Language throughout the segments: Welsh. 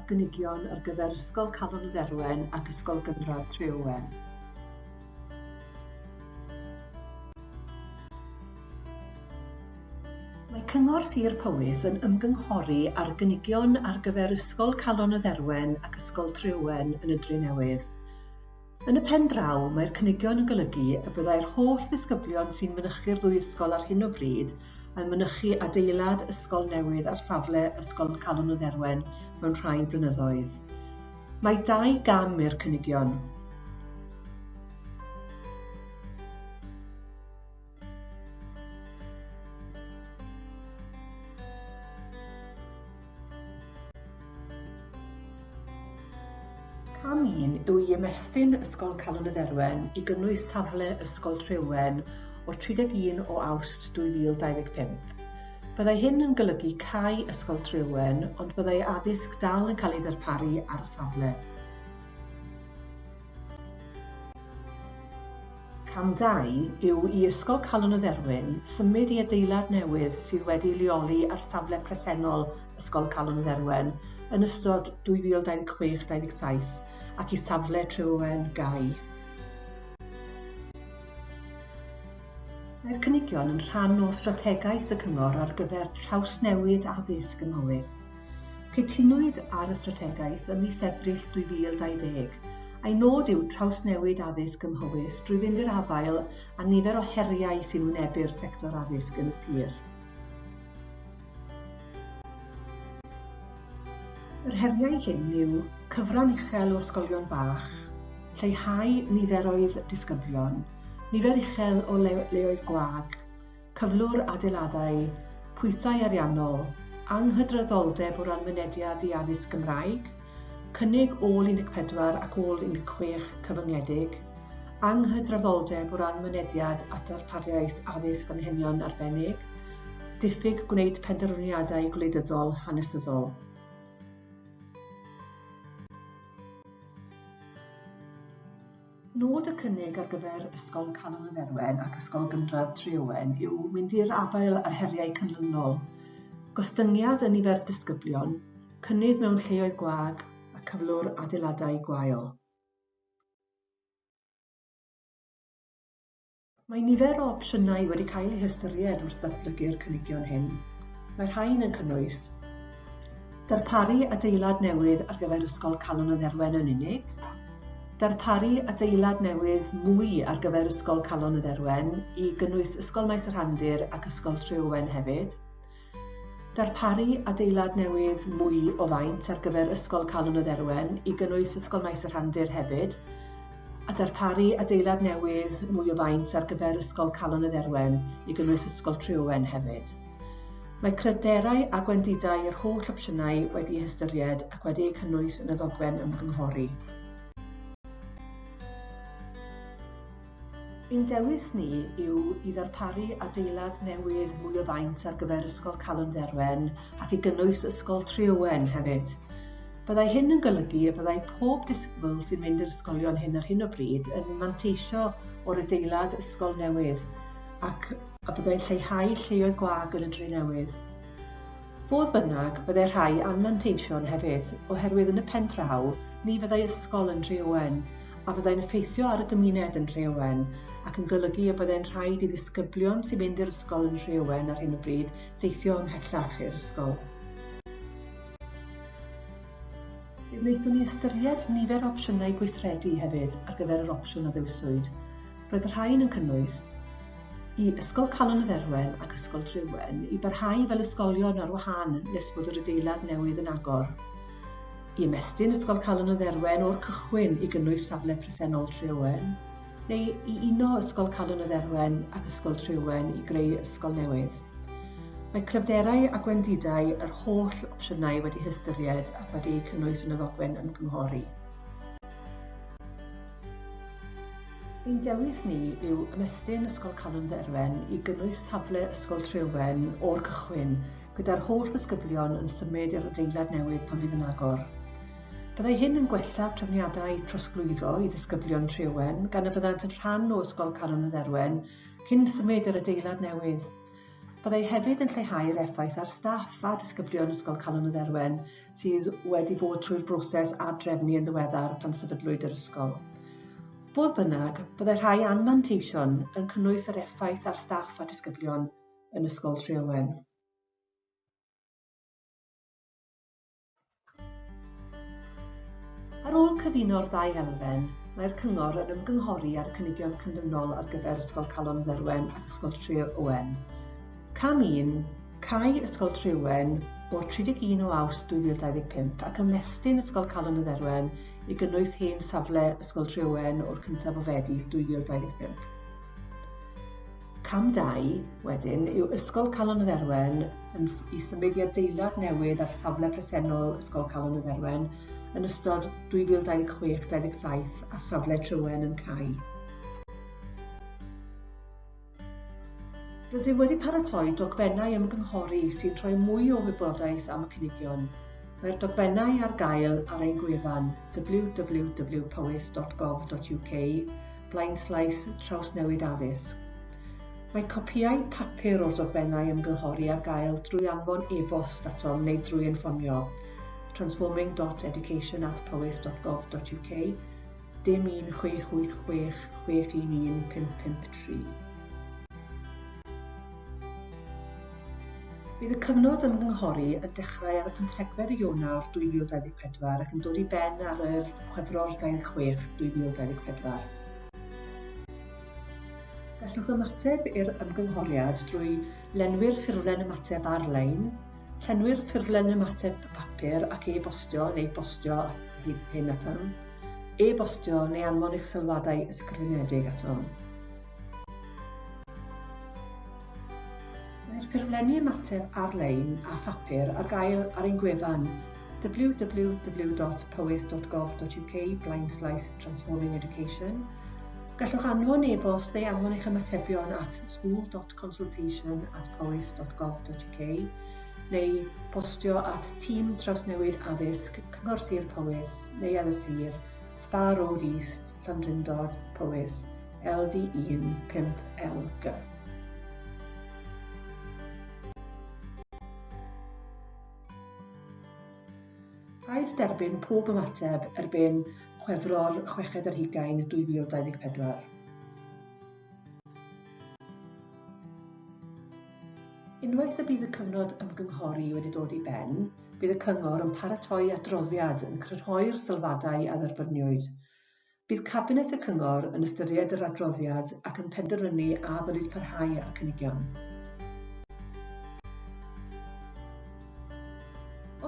gynigion ar gyfer Ysgol Calon y Dderwen ac Ysgol Gynradd Treowen. Mae Cyngor Sir Powys yn ymgynghori ar gynigion ar gyfer Ysgol Calon y Dderwen ac Ysgol Treowen yn y Drenewydd. Yn y pen draw, mae'r cynigion yn golygu y byddai'r holl ddisgyblion sy'n mynychu'r ddwy ysgol ar hyn o bryd yn mynychu adeilad ysgol newydd ar safle Ysgol Calon y Dderwen mewn rhai blynyddoedd. Mae dau gam i'r cynigion. Cam un yw i ymestyn Ysgol Calon y Dderwen i gynnwys safle Ysgol Trewen o'r 31 o Awst 2025. Byddai hyn yn golygu cau Ysgol Trewen ond byddai addysg dal yn cael ei ddarparu ar y safle. Cam 2 yw i Ysgol Calon y Dderwen symud i adeilad newydd sydd wedi'i leoli ar safle presennol Ysgol Calon y Dderwen yn ystod 2026-27 ac i safle Treowen gau. Mae'r cynigion yn rhan o strategaeth y Cyngor ar gyfer trawsnewid addysg ym Mhowys. Cytunwyd ar y strategaeth ym mis Ebrill 2020, a'i nod yw trawsnewid addysg ym Mhowys drwy fynd i'r afael â nifer o heriau sy'n wynebu'r sector addysg yn y sir. Yr heriau hyn yw cyfran uchel o ysgolion bach, lleihau niferoedd disgyblion, nifer uchel o leoedd gwag, cyflwr adeiladau, pwysau ariannol, anghydraddoldeb o ran mynediad i addysg Gymraeg, cynnig ôl 14 ac ôl 16 cyfyngedig, anghydraddoldeb o ran mynediad at ddarpariaeth addysg anghenion arbennig, diffyg gwneud penderfyniadau gwleidyddol hanesyddol. Nod y cynnig ar gyfer Ysgol Calon y Dderwen ac Ysgol Gynradd Treowen yw mynd i'r afael â'r heriau canlynol, gostyngiad yn nifer disgyblion, cynnydd mewn lleoedd gwag a cyflwr adeiladau gwael. Mae nifer o opsiynau wedi cael eu hystyried wrth ddatblygu'r cynigion hyn. Mae'r rhain yn cynnwys. Darparu adeilad newydd ar gyfer Ysgol Calon y Dderwen yn unig. Darparu adeilad newydd mwy ar gyfer Ysgol Calon y Dderwen i gynnwys Ysgol Maes y Rhandir ac Ysgol Treowen hefyd. Darparu adeilad newydd mwy o faint ar gyfer Ysgol Calon y Dderwen i gynnwys Ysgol Maes y Rhandir hefyd, a darparu adeilad newydd mwy o faint ar gyfer Ysgol Calon y Dderwen i gynnwys Ysgol Treowen hefyd. Mae cryfderau a gwendidau yr holl opsiynau wedi'u hystyried ac wedi eu cynnwys yn y ddogfen ymgynghori. Ein dewis ni yw i ddarparu adeilad newydd mwy o faint ar gyfer Ysgol Calon Dderwen ac i gynnwys Ysgol Treowen hefyd. Byddai hyn yn golygu y byddai pob disgybl sy'n mynd i'r ysgolion hyn ar hyn o bryd yn manteisio o'r adeilad ysgol newydd ac a byddai'n lleihau lleoedd gwag yn y Drenewydd. Fodd bynnag, byddai rhai anfanteision hefyd, oherwydd yn y pen draw, ni fyddai ysgol yn Nhreowen, a fyddai'n effeithio ar y gymuned yn Nhreowen, ac yn golygu y byddai'n rhaid i ddisgyblion sy'n mynd i'r ysgol yn Nhreowen ar hyn o bryd deithio ymhellach i'r ysgol. Fe wnaethon ni ystyried nifer o opsiynau gweithredu hefyd ar gyfer yr opsiwn a ddewiswyd. Roedd y rhain yn cynnwys, i Ysgol Calon y Dderwen ac Ysgol Trewen i barhau fel ysgolion ar wahân nes bod yr adeilad newydd yn agor, i ymestyn Ysgol Calon y Dderwen o'r cychwyn i gynnwys safle presennol Treowen, neu i uno Ysgol Calon y Dderwen ac Ysgol Treowen i greu ysgol newydd. Mae cryfderau a gwendidau yr holl opsiynau wedi hystyried ac wedi eu cynnwys yn y ddogfen ymgynghori. Ein dewis ni yw ymestyn Ysgol Calon Dderwen i gynnwys safle Ysgol Treowen o'r cychwyn, gyda'r holl ddisgyblion yn symud i'r adeilad newydd pan fydd yn agor. Byddai hyn yn gwella trefniadau trosglwyddo i ddisgyblion Treowen gan y byddant yn rhan o Ysgol Calon y Dderwen cyn symud i'r adeilad newydd. Byddai hefyd yn lleihau'r effaith ar staff a disgyblion Ysgol Calon y Dderwen sydd wedi bod trwy'r broses ad-drefnu yn ddiweddar pan sefydlwyd yr ysgol. Fodd bynnag, byddai rhai anfanteision yn cynnwys yr effaith ar staff a disgyblion yn Ysgol Treowen. Ar ôl cyfuno'r ddau elfen, mae'r Cyngor yn ymgynghori ar y cynigion canlynol ar gyfer Ysgol Calon Dderwen ac Ysgol Tre Owen. Cam 1, Cau Ysgol Tre Owen o'r 31 o Awst 2025 ac ymestyn Ysgol Calon y Dderwen i gynnwys hen safle Ysgol Tre Owen o'r 1 o Fedi 2025. Cam 2, wedyn, yw Ysgol Calon y Dderwen yn i symud i adeilad newydd ar safle presennol Ysgol Calon y Dderwen yn ystod 2026-27 a safle Trywen yn cau. Rydym wedi paratoi dogfennau ymgynghori sy'n rhoi mwy o wybodaeth am y cynigion. Mae'r dogfennau ar gael ar ein gwefan www.powys.gov.uk blaenslaes Trawsnewid Addysg. Mae copïau papur o'r dogfennau ymgynghori ar gael drwy anfon e-bost atom neu drwy ein ffonio, transforming.education@powys.gov.uk, dim 1 686 611 553. Bydd y cyfnod ymgynghori yn dechrau ar y pymthegfed o Ionawr 2024 ac yn dod i ben ar yr Chwefror 26, 2024. Gallwch ymateb i'r ymgynghoriad drwy lenwi'r ffurflen ymateb ar-lein, llenwi'r ffurflen ymateb papur ac e-bostio neu bostio hyn atom, e-bostio neu anfon eich sylwadau ysgrifenedig atom. Mae'r ffurflenni ymateb ar-lein a phapur ar gael ar ein gwefan www.powys.gov.uk blaenslaes transforming education. Gallwch anfon e-bost neu anfon eich ymatebion at school.consultation@powys.gov.uk neu bostio at Tîm Trawsnewid Addysg, Cyngor Sir Powys, Neuadd y Sir, Spa Road East, Llandrindod, Powys, LD1 5LG. Rhaid derbyn pob ymateb erbyn Chwefror chweched ar hugain 2024. Unwaith y bydd y cyfnod ymgynghori wedi dod i ben, bydd y Cyngor yn paratoi adroddiad yn crynhoi'r sylwadau a dderbyniwyd. Bydd Cabinet y Cyngor yn ystyried yr adroddiad ac yn penderfynu a ddylid parhau â'r cynigion.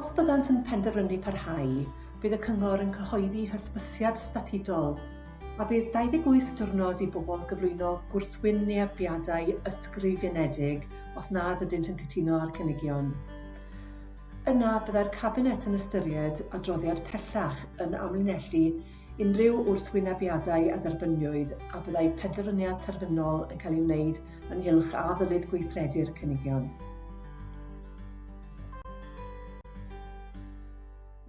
Os byddant yn penderfynu parhau, bydd y Cyngor yn cyhoeddi hysbysiad statudol a bydd 28 diwrnod i bobl gyflwyno gwrthwynebiadau ysgrifenedig os nad ydynt yn cytuno â'r cynigion. Yna, byddai'r Cabinet yn ystyried adroddiad pellach yn amlinellu unrhyw wrthwynebiadau a dderbyniwyd a byddai penderfyniad terfynol yn cael ei wneud ynghylch a ddylid gweithredu'r cynigion.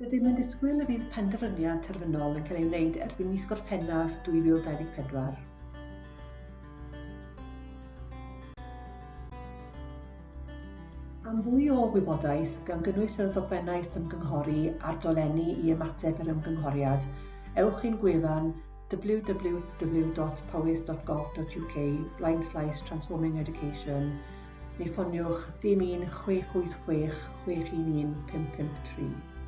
Rydym yn disgwyl y bydd penderfyniad terfynol yn cael ei wneud erbyn mis Gorffennaf 2024. Am fwy o wybodaeth, gan gynnwys y ddogfennaeth ymgynghori a'r dolenni i ymateb i'r ymgynghoriad, ewch i'n gwefan www.powys.gov.uk blaenslaes transforming education neu ffoniwch dim 1 686 611 553.